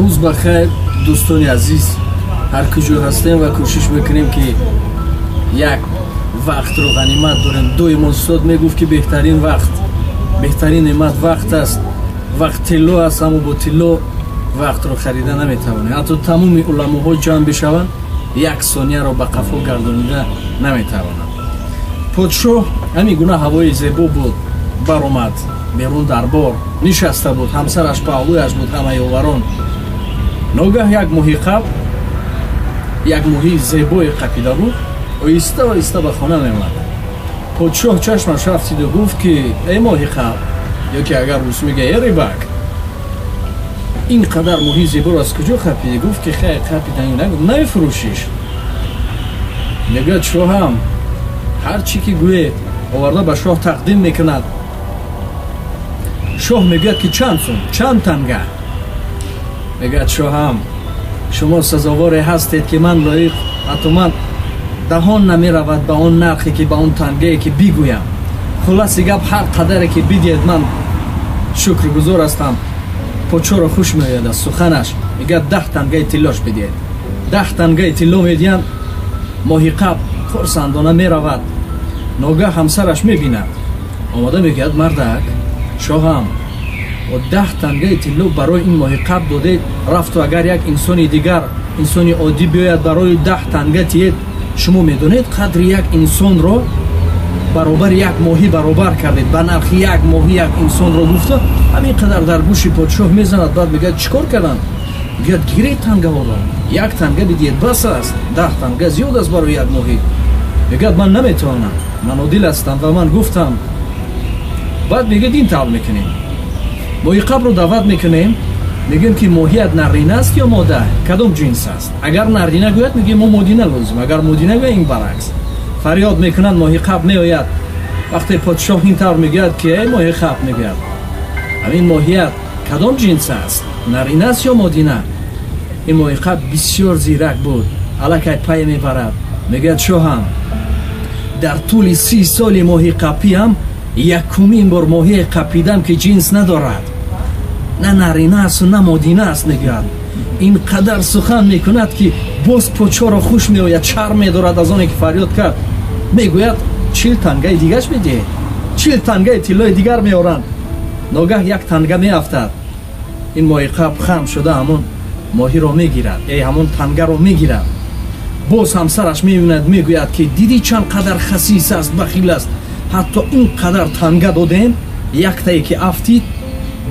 Рӯз ба хайр, дӯстони азиз, ҳар куҷо ҳастем ва кӯшиш мекунем, ки як вақтро ғанимат дорем. Доимо устод мегуфт, ки беҳтарин вақт, беҳтарин неъмат вақт аст. Вақт тилло аст, аммо бо тилло вақтро харида наметавонем. Ҳатто тамоми уламоҳо ҷамъ бишаванд, як сонияро ба қафо гардонида наметавонанд. Подшоҳ ҳамин гуна ҳавои зебо буд, баромад берун, дарбор нишаста буд, ҳамсараш паҳлӯяш буд, ҳама ёварон. Ногаҳ як моҳиқап, як моҳии зебое қапида буд, оҳиста оҳиста ба хона меомад. Подшоҳ чашмаш афтиду гуфт, ки эй моҳиқап, ё ки агар рус мега, эй рыбак, ин қадар моҳии зеборо аз куҷо қапидӣ? Гуфт, ки хай, қапидан, намефурӯшиш? Мегӯяд: шоҳам, ҳар чӣ ки гӯед. Оварда ба шоҳ тақдим мекунад. Шоҳ мегӯяд, ки чанд сум, чанд танга? Мегӯяд: шоҳам, шумо сазоворе ҳастед, ки ман лоиқ, ҳатто ман даҳон намеравад ба он нархе, ки ба он тангае, ки бигӯям. Хулоси гап, ҳар қадаре ки бидиҳед, ман шукргузор ҳастам. Подшоҳро хуш меояд аз суханаш. Мегӯяд: 10 тангаи тиллош бидиҳед. 10 тангаи тилло медиҳанд. Моҳиқаб хурсандона меравад. Ногаҳ ҳамсараш мебинад, омода мегӯяд: мардак, шоҳам, бо 10 тангаи тилло барои ин моҳиқаб додед, рафту агар як инсони дигар, инсони оддӣ биёяд, барои 10 танга тиед. Шумо медонед, қадри як инсонро баробари як моҳӣ баробар кардед, ба нархи як моҳӣ як инсонро. Гуфта, ҳамин қадар дар гӯши подшоҳ мезанад. Баъд мегӯяд: чӣ кор кардам? Мегӯяд: гиред тангаҳоро, як танга бидиҳед, бас аст, 10 танга зиёд аст барои як моҳӣ. Мегӯяд: ман наметавонам, ман одил ҳастам ва ман гуфтам. Баъд мегӯяд: ин тавр мекунем, моҳиқабро даъват мекунем, мегӯем, ки моҳият нарина аст ё мода, кадом ҷинс аст? Агар нарина гӯяд, мегӯем мо модина лозим, агар модина гӯяд, ин баръакс. Фарёд мекунанд, моҳиқаб меояд. Вақте подшоҳ ин тавр мегӯяд, ки эй моҳиқаб, мегӯяд, ҳамин моҳият кадом ҷинс аст, нарина аст ё модина? Ин моҳиқаб бисёр зирак буд, аллакай пай мебарад. Мегӯяд: шоҳам, дар тӯли 30 соли моҳиқапиам якумин бор моҳие қапидам, ки ҷинс надорад, на нарина асту на модина аст. Мегӯяд, ин қадар сухан мекунад, ки боз подшоҳро хуш меояд, шарм медорад аз оне, ки фарёд кард. Мегӯяд: 40 тангаи дигаш бидиҳед. 40 тангаи тиллои дигар меоранд. Ногаҳ як танга меафтад. Ин моҳиқаб хам шуда ҳамон моҳиро мегирад, э, ҳамон тангаро мегирад. Боз ҳамсараш мебинад, мегӯяд, ки дидӣ, чанд қадар хасис аст, бахил аст? Ҳатто ин қадар танга додем, яктае ки афтид,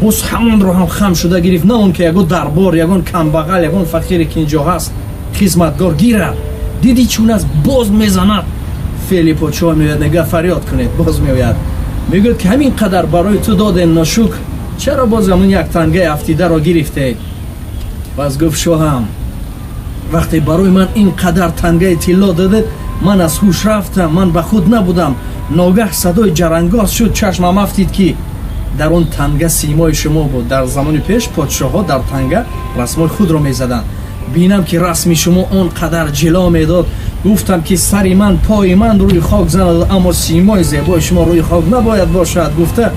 боз ҳамонро ҳам хам шуда гирифт, на он ки ягон дарбор, ягон камбағал, ягон фақире, ки инҷо ҳаст, хизматгор гирад. Дидӣ, чун аст? Боз мезанад. Феъли подшоҳ меояд, мегӯяд: фарёд кунед. Боз меояд, мегӯяд, ки ҳамин қадар барои ту додем, ношукр, чаро боз ҳамон як тангаи афтидаро гирифтед? Пас гуфт: шоҳам, вақте барои ман ин қадар тангаи тилло додед, ман аз ҳуш рафтам, ман ба худ набудам. Ногаҳ садои ҷарангоз шуд, чашмам афтид, ки дар он танга симои шумо буд. Дар замони пеш подшоҳҳо дар танга расмои худро мезаданд. Бинам, ки расми шумо он қадар ҷило медод, гуфтам, ки сари ман, пои ман рӯи хок занад, аммо симои зебои шумо рӯи хок набояд бошад. Гуфта,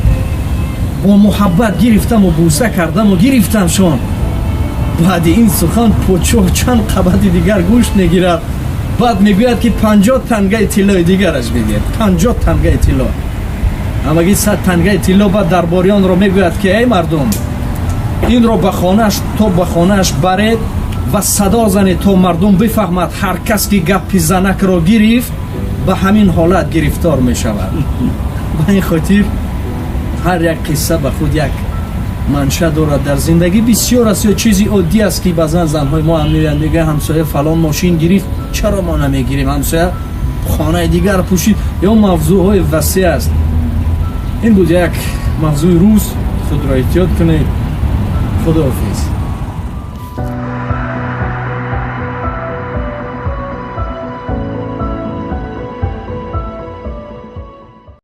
бо муҳаббат гирифтаму бӯса кардаму гирифтамшон. Баъди ин сухан подшоҳ чанд қабати дигар гӯшт мегирад. Баъд мегӯяд, ки 50 тангаи тиллои дигараш бидиҳед. 50 тангаи тилло, ҳамагӣ 100 тангаи тилло. Баъд дарбориёнро мегӯяд, ки эй мардум, инро ба хонааш, то ба хонааш баред ва садо занед, то мардум бифаҳмад: ҳар кас ки гапи занакро гирифт, ба ҳамин ҳолат гирифтор мешавад. Ба ин хотир ҳар як қисса ба худ як манша дорад. Дар зиндагӣ бисёр аст ё чизи оддӣ аст, ки баъзан занҳои мо ҳам меоянд, мегӯянд: ҳамсоя фалон мошин гирифт, чаро мо намегирем? Ҳамсоя хонаи дигар пӯшид. Ё мавзӯъҳои васеъ аст. Ин буд як мавзӯи рӯз. Худро эҳтиёт кунед. Худоҳофиз.